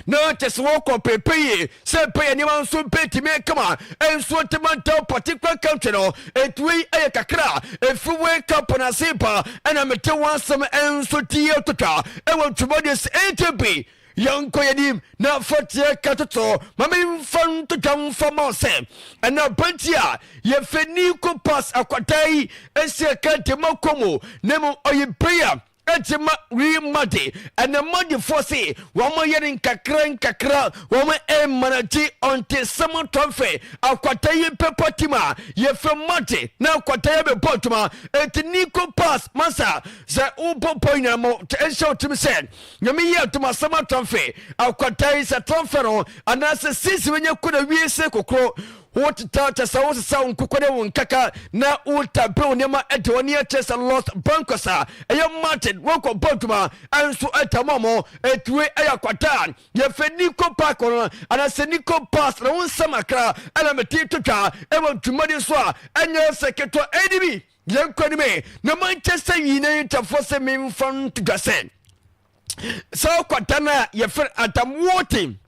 Na kyɛ sɛ wɔkɔ pɛpɛ yie sɛ pɛyɛ nneɛma nso bɛtumi kama nso ntɛma ntaw particular country no. Ɛnti wei ɛyɛ kakra ɛfiri wei cup no ase ba ɛna mete wɔn asɛm nso tie totwa ɛwɔ dwumadie sɛ ɛntb yɛnkɔ yɛnim na fa teɛ ka toto ma memfa ntotwa mfa ma sɛ ɛna aberanteɛ a yɛfɛ Nico Pass akwadaa yi ɛsi ɛka ntɛma kɔ mu na mmom ɔyɛ prayer ɛgye ma Real Madrid. Ɛna Madridfoɔ se wɔn yɛ no nkakra nkakra, wɔn ɛmmanagye ɔnte sɛm transfer akwata yi pɛpɔ team a yɛfɛ Madrid na akwata yi bɛbɔ adwuma. Enti Nico Pass masa sɛ wobɔ bɔ nyina mo ɛnhyɛ wo tim sɛ Nyame yi adom asɛm atamfe akwata yi sɛ transfer no anaasɛ sisi bɛnya kɔ na wie sɛ kokoro woteta kyɛ sɛ wosesa wo nkokɔ ne wo nkaka na wotabe wo nneɛma de wɔne akyɛ sɛ Los Blancos a ɛyɛ Martin wɔkɔ bɔ adwuma nso ɛtam ɔmo ɛtue ɛyɛ akwata a yɛfɛ Nico Park no anaasɛ Nico Pass na wo nsɛm akra ɛna mete totwa ɛwɔ dwumadi so a ɛnyɛ sɛ ketewa ɛdi bi. Yɛnkɔ anim na Manchester United foɔ sɛ memfa nto dwa sɛ saa akwata no a yɛfrɛ Adam Wharton,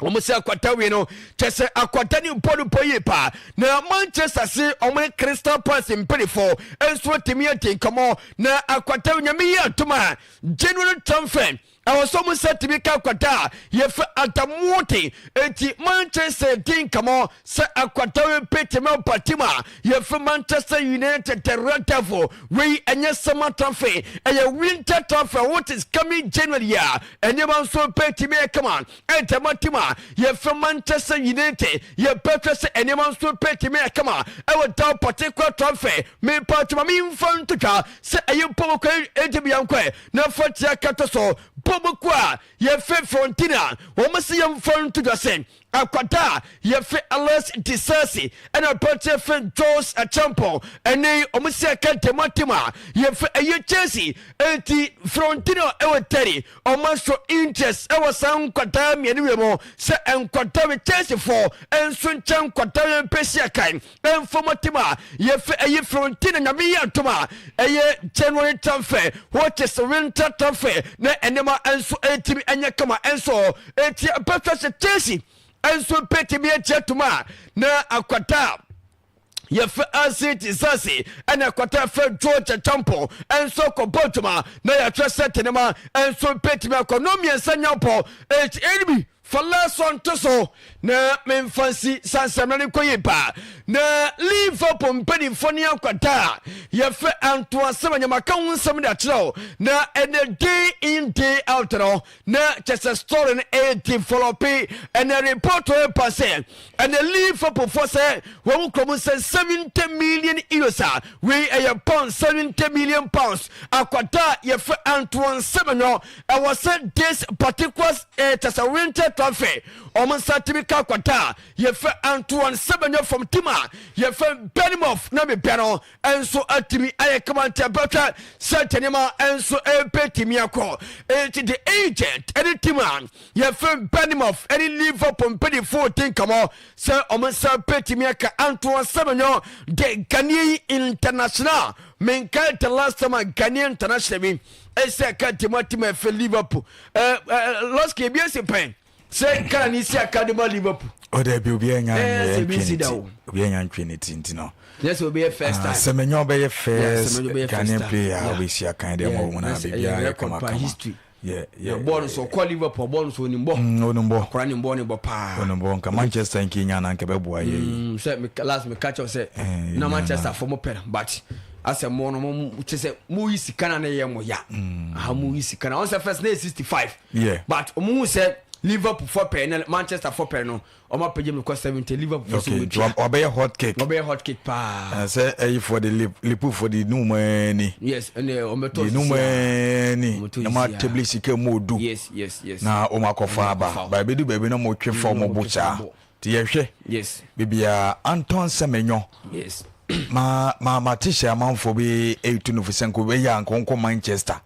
wɔn sɛ akwata wei no kyɛ sɛ akwata ne bɔ no bɔ yie paa na Manchester se wɔn ne Crystal Palace mpanimfoɔ nso atumi adi nkɔmmɔ na akwata wei Nyame yi atom a January transfer ɛwɔ sɛ ɔmo nsa tumi ka akwadaa a yɛfrɛ Adamote. Enti Manchester di nkɔmɔ sɛ akwadaa wei bɛtumi aba team a yɛfrɛ Manchester United, the Red Devil. Wei ɛnyɛ summer transfer, ɛyɛ winter transfer which is coming January a nneɛma nso bɛtumi ayɛ kama ɛntɛma team a yɛfrɛ Manchester United. Yɛbɛhwɛ sɛ nneɛma nso bɛtumi ayɛ kama ɛwɔ that particular transfer. Mepa twuma memfa ntotwa sɛ ɛyɛ mpɔmɔkɔ ɛgye biankɔ na fa tia kata so bɔ mu kɔ a yɛfɛ Frontina. Wɔn se yɛmfa nto dwa sɛ akwada a yɛfɛ Alex Disasi ɛna aberanteɛ fɛ Jos Acheampong ɛne wɔn se aka ntɛm a yɛfɛ ɛyɛ Chelsea. Enti Frontina ɛwɔ tɛri wɔn aso interest ɛwɔ saa nkwadaa mmienu wei mu sɛ nkwadaa wei Chelsea fo nso nkyɛn nkwadaa wei mpɛ si akan mfom team a yɛfɛ ɛyi Fiorentina. Nyame yɛ atom a ɛyɛ January transfer which is winter transfer na nneɛma nso ɛtumi ɛnyɛ kama nso. Ɛti ɛbɛhwɛ sɛ Chelsea nso bɛtumi agye atom a na akwata yɛfɛ ase Tisase ɛna akwata fɛ George Champo nso kɔbɔ adwuma na yɛhwɛ sɛ tenema nso bɛtumi akɔ no mmiɛnsa nyampɔ. Ɛti ɛno bi fa nto so na memfa nsi sansɛm no nkɔ yie paa na Liverpool mpanimfoɔ ne akwata a yɛfɛ Antoine Semenyo maka ho nsɛm de akyerɛ wo na ɛnɛ day in day out no na kyɛ sɛ story no ɛyɛ develop. Ɛnɛ report ɛpa sɛ ɛnɛ Liverpool foɔ sɛ wɔn kurom sɛ €70 million a wei ɛyɛ pound, £70 million akwata a yɛfɛ Antoine Semenyo ɛwɔ sɛ this particular kyɛ sɛ winter transfer ɔmo nsa tumi ka akwata a yɛfɛ Antoine Semenyo from team a yɛfɛ Bournemouth na mepɛ no nso atumi ayɛ kama. Nti ɛbɛhwɛ sɛ nneɛma nso ɛbɛtumi akɔ. Enti the agent ɛne team a yɛfɛ Bournemouth ɛne Liverpool mpanimfoɔ di nkɔmmɔ sɛ ɔmo nsa bɛtumi aka Antoine Semenyo, the Ghanaian international. Menkae the last time a Ghanaian international bi ɛsɛ ka team a team a ɛfɛ Liverpool. ɛɛ ɛɛ lɔski ebi esi pɛn sɛ Ghana ni si aka de ma Liverpool. O dɛ bi obi anya nyɛ ntwe ne ti, obi anya ntwe ne ti nti no. Yɛ sɛ obi yɛ first time. Semenyo bɛyɛ first Ghanaian player a obesi akan de ama wɔn na biribi ayɛ kama kama. History. Yeah, bɔɔl so ɔkɔ Liverpool, bɔɔl so onim bɔ. Onim bɔ. Akora ne bɔ ne bɔ paa. Onim bɔ nka Manchester nke nya na nka bɛboa yɛ yi. Sɛ me last me catch sɛ na Manchester fo mo pɛ no, but asɛ mo no mo kyɛ sɛ mo yi sika na ne yɛ mo ya. Aha mo yi sika na ɔn sɛ first na yɛ 65. But ɔmo hu sɛ Liverpool fo pɛ na Manchester fo pɛ no, ɔmo apagya mu kɔ 70, Liverpool fo so mo tua. Wabɛyɛ hot cake. Wabɛyɛ hot cake paa. Sɛ ɛyi fo de Liverpool fo de numu ani. Yes, ɛnna ɔmo bɛ tɔ sisi a. Numu ani na mo atebili sika mu odu. Na ɔmo akɔfa aba baabi du baabi na mo twe fa ɔmo bo saa ti yɛhwɛ. Bibia Anton Semenyo. Ma ma ma te hyɛ amanfoɔ bi etu no fo sɛ nko bɛyɛ a nko nkɔ Manchester.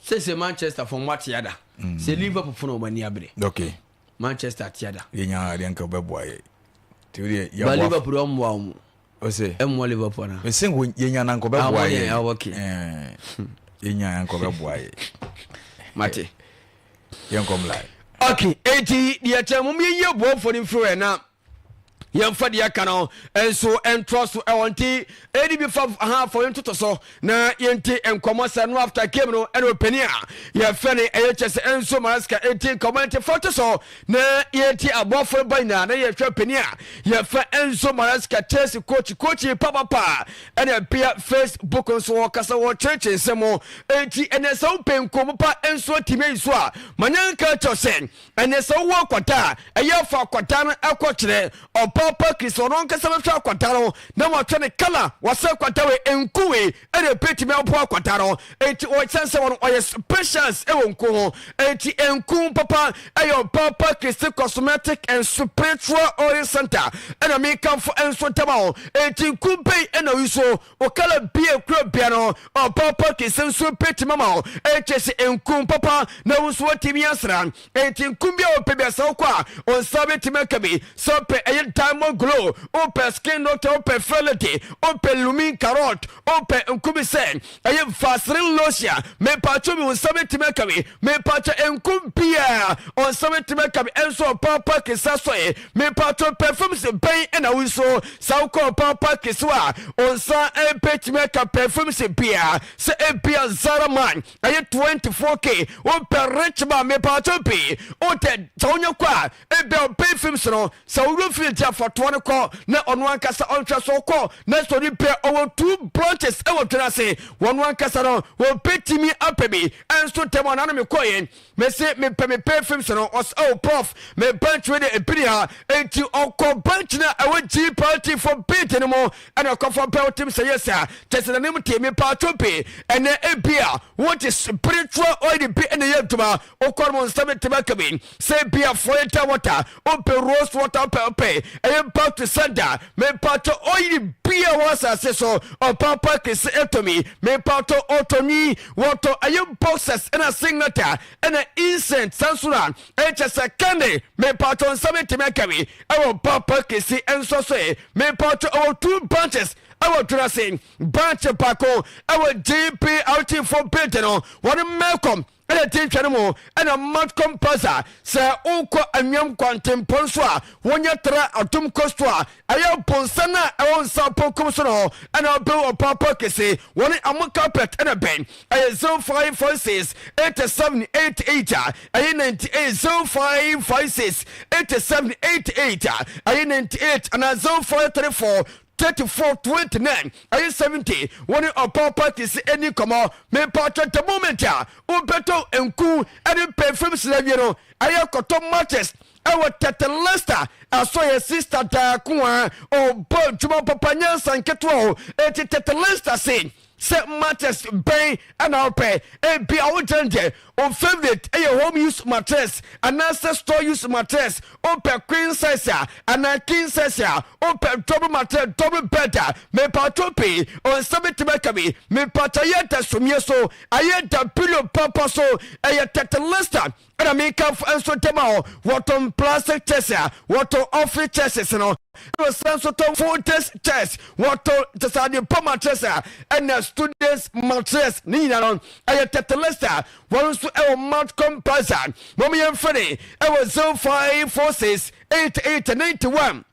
Sese Manchester fo mo ate ada. Sɛ Liverpool fo na ɔmo ani abere. Manchester ate ada. Yɛnya adeɛ nka bɛboa yɛ. Ti o deɛ yɛ. Ba Liverpool ɔmo wa ɔmo. Ɔsɛ. Ɛmoa Liverpool na. Mese nko yɛnya na nko bɛboa yɛ. Yɛnya nko bɛboa yɛ. Mate. Yɛnkɔ mmla. Okay, eti deɛ kyɛn mo yɛnyɛ boɔfoɔ no mfiri hɔ na yɛmfa deɛ aka no nso ntoa so ɛwɔ nti ɛdi bi fa ha fɔ yɛntoto so na yɛnti nkɔmmɔ sɛ no after game no ɛna ɔpani a yɛfɛ no ɛyɛ kyɛ sɛ Enzo Maresca ɛnti nkɔmmɔ nti fa to so na yɛnti aboafoɔ no ba nyinaa na yɛhwɛ pani a yɛfɛ Enzo Maresca, Chelsea coach, coach papapa ɛna bia Facebook nso wɔkasa wɔkyerɛkyerɛ nsɛm. Enti ɛnɛ sɛ wopɛ nkɔmmɔ pa nso atumi ayi so a, ma nyanka kyɛw sɛ ɛnɛ sɛ wowɔ akwadaa a, ɛyɛ afa akwadaa no ɛkɔ kyerɛ ɔpaapa Kristo. Ɔno ankasa bɛhwɛ akwadaa no na wahwɛ ne kala wɔsɛ akwadaa wei nku wei ɛna ɛbɛtumi aboa akwadaa no. Enti ɔkyɛn sɛ wɔn ɔyɛ specials ɛwɔ nku ho. Enti nku papa ɛyɛ Ɔpaapa Kristo Cosmetic and Spiritual Oil Center ɛna mekamfo nso ntɛm a. Enti nku bɛyi ɛna oyi so okala bie kuro bia no, Ɔpaapa Kristo nso bɛtumi ama wo. Ɛkyɛ sɛ nku papa na wo nso watumi asra. Enti nku bi a wɔpɛ bi asɛ wokɔ a ɔnsa bɛtumi aka bi sɛ wopɛ ɛyɛ Diamond Glow, wopɛ Skin Doctor, wopɛ Fairlady, wopɛ Lumin Carrot, wopɛ nku bi sɛ ɛyɛ Vaseline lotion, mepatwo mi wo nsa bɛtumi aka bi. Mepatwo nku biaa ɔnsa bɛtumi aka bi ɛnso Ɔpaapa Kesa sɔe. Mepatwo perfumes bɛn ɛna wo nso sa wokɔ Ɔpaapa Kesa a ɔnsa bɛtumi aka perfumes biaa sɛ ebia Zara Man ɛyɛ 24K, wopɛ Rich Man, mepatwo pii wotɛ sɛ wonyɛ kɔ a ebia ɔpɛ films no sɛ woyɛ firi nti afɔtoɔ no kɔ na ɔno ankasa ɔnhwɛ so kɔ na sɛ ɔde pɛ ɔwɔ two branches ɛwɔ dwena ase. Wɔn ankasa no wɔbɛtumi apɛ bi ɛnso tɛm ɔna no mekɔɛ mese mepɛ mepɛ films no, ɔsɛ, "Oh prof, me branch wei de ebini ha." Enti ɔkɔ branch no a ɛwɔ G party for beat no mu ɛna ɔkɔfa pɛ wotim sɛ yɛ sɛ kyɛ sɛ n'anim te. Mepatwo pii ɛnɛ ebi a wote spiritual oil bi ɛna yɛ adwuma wokɔ no mo nsa bɛtumi aka bi sɛ bi a foyeta water, wopɛ rose water, wopɛ ɛyɛ back to sender. Mepatɔ oil bi a wɔ asase so Ɔpapa Kese ɛtɔmi. Mepatɔ ɔtɔnwi wɔtɔ ɛyɛ boxers ɛna singlet ɛna incense sansora ɛkyɛ sɛ kɛne. Mepatɔ nsa bɛtumi aka bi ɛwɔ Papa Kese ɛnsɔ so ɛ. Mepatɔ ɛwɔ two branches ɛwɔ Dwenase. Branch baako ɛwɔ GPRT fo building no wɔne Melcom ɛna ti ntwa no mu ɛna Matcom Plaza. Sɛ wokɔ Anwam kwantempɔn so a wonyɛ tra Atom Coast a ɛyɛ bonsa no a ɛwɔ nsa ponkom so no ɛna wobɛwu Ɔpaapa Kese wɔne amo carpet ɛna bɛn. Ɛyɛ 0556 87 88 a ɛyɛ 98, 0556 87 88 a ɛyɛ 98 anaa 0534 34 29 ɛyɛ 70. Wɔne Ɔpaapa Kese ani nkɔmmɔ. Mepatwɛ the moment a wobɛtɔ nku ɛne perfume sra wie no, ɛyɛ kɔtɔ matches ɛwɔ Tɛtɛ Lester asɔ yɛ sister daako a ɔbɔ adwuma papa nyansa nketewa o. Eti Tɛtɛ Lester se sɛ mattress bɛn ɛna wopɛ? Ebi a wogyɛn deɛ o favourite ɛyɛ home use mattress anaasɛ store use mattress, wopɛ queen size a anaa king size a, wopɛ double mattress, double bed a, mepatwo pii ɔnsa bɛtumi aka bi. Mepatwa yɛ da somie so ayɛ da pillow papa so ɛyɛ Tɛtɛ Lester ɛna mekamfo nso ntɛm a wɔtɔn plastic chairs a wɔtɔn office chairs no ɛna nso tɔn folders chairs, wɔtɔn kyɛ sɛ ade pa mattress a ɛna students mattress ne nyinaa no ɛyɛ Tɛtɛ Lester. Wɔn nso ɛwɔ Matcom Plaza. Wɔn yɛn fɛne ɛwɔ 0546 88 91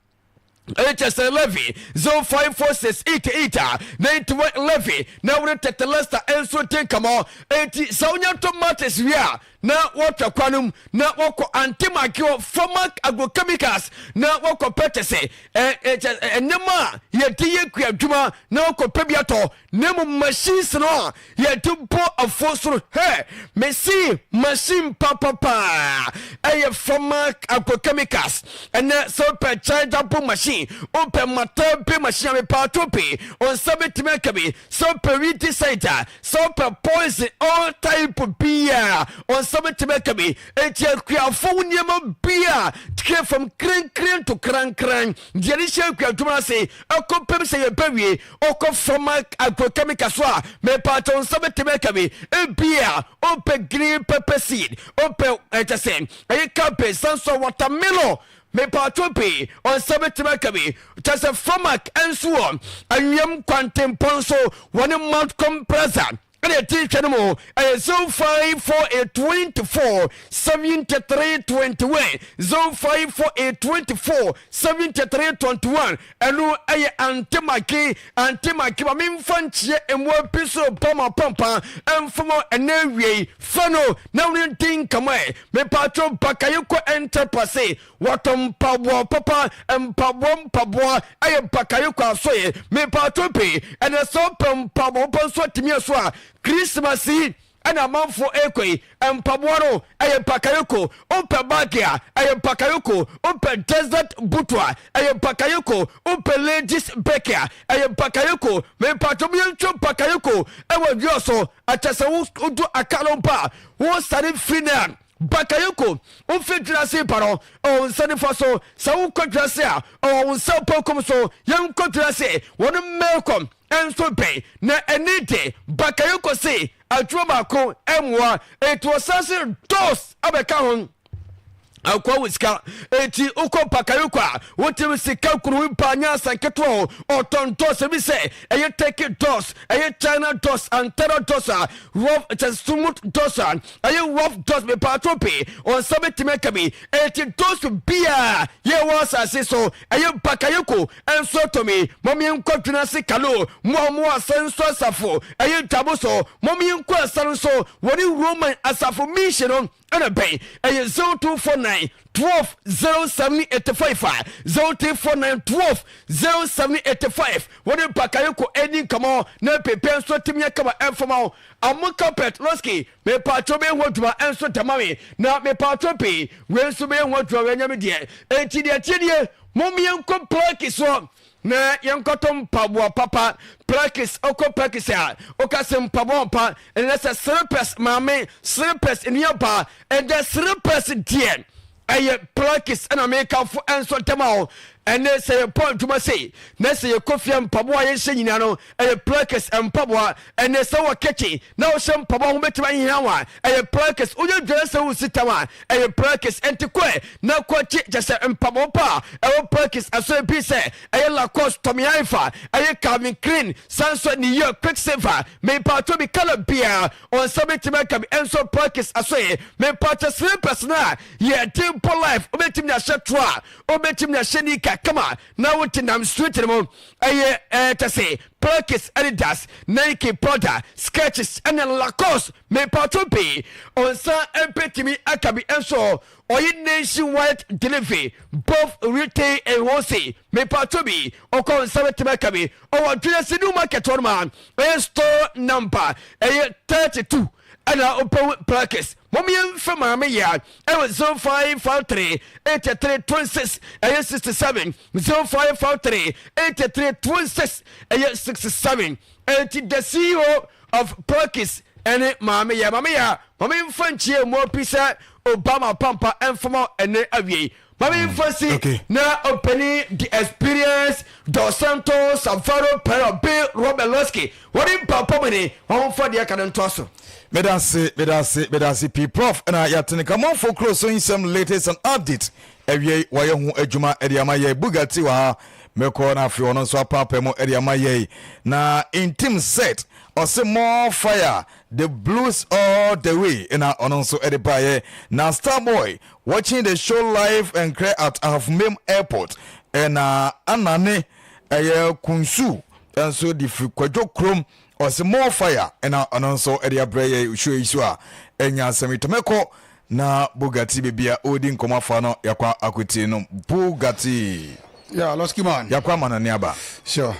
ɛyɛ sɛ 11, 0546 88 91 11 na wɔde Tɛtɛ Lester nso te nkɔmɔ. Eti sɛ wonya to mattress wie a na wɔtwa kwan no mu na wɔkɔ Antemagio Formac Agrochemicals na wɔkɔ pɛ kyɛ sɛ ɛ nneɛma a yɛde yɛ kua adwuma na wɔkɔ pɛ bi atɔ na mmom machines no a yɛde bɔ afuo soro hɛ mesi machine papapaa ɛyɛ Formac Agrochemicals. Ɛnɛ sɛ wopɛ chargeable machine, wopɛ matter machine a, mepaato pii ɔnsa bɛtumi aka bi. Sɛ wopɛ weedicide a, sɛ wopɛ poison all type biaa ɔnsa bɛtumi aka bi. Enti akuafo wo nneɛma bia twe fam krenkren to krankran deɛ ne hyɛ akua adwuma ase ɛkɔpem sɛ yɛbɛwie ɔkɔ Formac Agrochemical so a, mepaato nsa bɛtumi aka bi. Ebia wopɛ green pepper seed, wopɛ ɛkyɛ sɛ ɛyɛ cabbage, sanso watermelon, mepaato pii ɔnsa bɛtumi aka bi. Kyɛ sɛ Formac nso wɔ Anwiam kwantempɔn so wɔne Mount Compressor. Ɛna ɛte hwɛ no mu ɛyɛ 0548 24 73 21, 0548 24 73 21. Ɛno ɛyɛ antemake antemake ma memfa nkyerɛ mmoa bi so pama pampa ɛmfama ɛnɛ awiei fa no na wone nti nkama ɛ mepatwo bakaye kɔ enterprise. Wɔtɔ mpaboa papa, mpaboa mpaboa ɛyɛ bakaye kɔ asoɛ. Mepatwo pii ɛnɛ sɛ wopɛ mpaboa papa nso atumi aso a, Christmas yi ɛna amanfoɔ ɛkɔ yi, mpaboa no ɛyɛ Bakayoko. Wopɛ bag a, ɛyɛ Bakayoko. Wopɛ desert boot a, ɛyɛ Bakayoko. Wopɛ ladies bag a, ɛyɛ Bakayoko. Mepatwo yɛntwo Bakayoko ɛwɔ dua so ɛkyɛ sɛ wodu aka no mpa a wosane firi no a, Bakayoko wofi dwena pa no ɔwɔ nsa nifa so. Sɛ wokɔ dwena se a, ɔwɔ wo nsa pɔnkɔm so. Yɛnkɔ dwena se wɔne mɛkɔ ɛnso bɛn na ɛne de Bakayoko se adwuma baako ɛmmoa eti ɔsan se dos abɛka ho akɔ wo sika. Eti wokɔ Bakayoko a, wotumi sika kuru ba nyɛ asa nketewa o. Ɔtɔn dɔs ebi sɛ ɛyɛ Turkey dɔs, ɛyɛ China dɔs, Antara dɔs a rough kyɛ, smooth dɔs a ɛyɛ rough dɔs. Mepaato pii ɔnsa bɛtumi aka bi. Eti dɔs bia yɛwɔ asase so, ɛyɛ Bakayoko ɛnso atɔmi. Mɔmi nkɔ dwena se kalo mo a mo asa nso asafo ɛyɛ ntabo so. Mɔmi nkɔ asa no nso wɔne Roman asafo mission no ɛna bɛn. Ɛyɛ 0249 12 07 85 a 0249 12 07 85. Wɔne Bakayoko ɛni nkɔmɔ na pepe nso tumi akama ɛmfama wo amo carpet lɔski. Mepatwo bɛyɛ ho adwuma ɛnso dama me na mepatwo pii wei nso bɛyɛ ho adwuma. Wei nyame deɛ. Enti deɛ tie nie, mommyɛnkɔ plaki soɔ na yɛnkɔtɔ mpaboa papa. Plakis, ɔkɔ Plakis a, ɔka sɛ mpaboa pa ɛnɛ sɛ slippers maame, slippers nnuaba. Ɛdɛ slippers deɛ ɛyɛ Plakis ɛna mekamfo ɛnso dɛm a ɛnɛ sɛ yɛpɔ adwuma sei na sɛ yɛkɔ fie, mpaboa a yɛnhyɛ nyinaa no ɛyɛ Plakis mpaboa. Ɛnɛ sɛ wɔ kitchen na wohyɛ mpaboa ho bɛtumi ahehia wo a, ɛyɛ Plakis. Woyɛ dware sɛ wosi tam a, ɛyɛ Plakis. Ɛnti kɔɛ na kɔkye kyɛ sɛ mpaboa pa a ɛwɔ Plakis ɛso bi sɛ ɛyɛ Lacoste, Tommy Hilfiger, ɛyɛ Calvin Klein, sanso New York, Quiksilver. Mepatwo bi colour biara ɔnsa bɛtumi aka bi ɛnso Plakis aso yi. Mepatwo slippers no a yɛde bɔ life, wobɛtumi de ahyɛ to a, wobɛtumi de ahyɛ nika kama na wote nam street no mu. Ɛyɛ ɛɛ kyɛ sɛ Plakis, Adidas, Nike, Prada, Skechers ɛne Lacoste. Mepatwo pii ɔnsa bɛtumi aka bi ɛnso. Ɔyɛ nationwide delivery, both retail and wholesale. Mepatwo bi ɔkɔ nsa bɛtumi aka bi. Ɔwɔ Dwenase New Market hɔ nom a ɛyɛ store number ɛyɛ 32 ɛna wopɛwu Plakis. Mom yɛmfɛ maame yɛ a ɛwɔ 0553 83 26 ɛyɛ 67, 0553 83 26 ɛyɛ 67. Ɛnti the CEO of Plakis ɛne maame yɛ. Maame yɛ a, maame mfa nkyie mmɔ pi sɛ Obama pampa ɛmfama ɛne awiei. Maame mfa si na ɔpanin the experience Dos Santos Alvaro Pero Bill Robelowski wɔde mpampa mu ne wɔmfa deɛ ka no ntoa so. Medase, medase, medase pii, Prof. Ɛna yɛatene kamanfo kuro so nsɛm latest and update awiei wɔayɛ ho adwuma de ama yɛ. Bugatti wɔ ha mɛkɔ na afei ɔno nso apaapa mu de ama yɛ. Na intim set ɔse more fire, the blues all the way, ɛna ɔno nso de baeɛ. Na Starboy watching the show live nkrɛ at Ahafumem Airport. Ɛna anane ɛyɛ kunsu nso de firi Kwadwo kurom, ɔse more fire, ɛna ɔno nso de abrɛ yɛ show yi so a ɛnya asɛm yi tɔmɛkɔ. Na Bugatti baabi a ɔredi nkɔmmɔ afa no, yɛakɔ akɔtie no. Bugatti. Yeah, Losky man. Yɛakɔ ama no ne aba. Sure.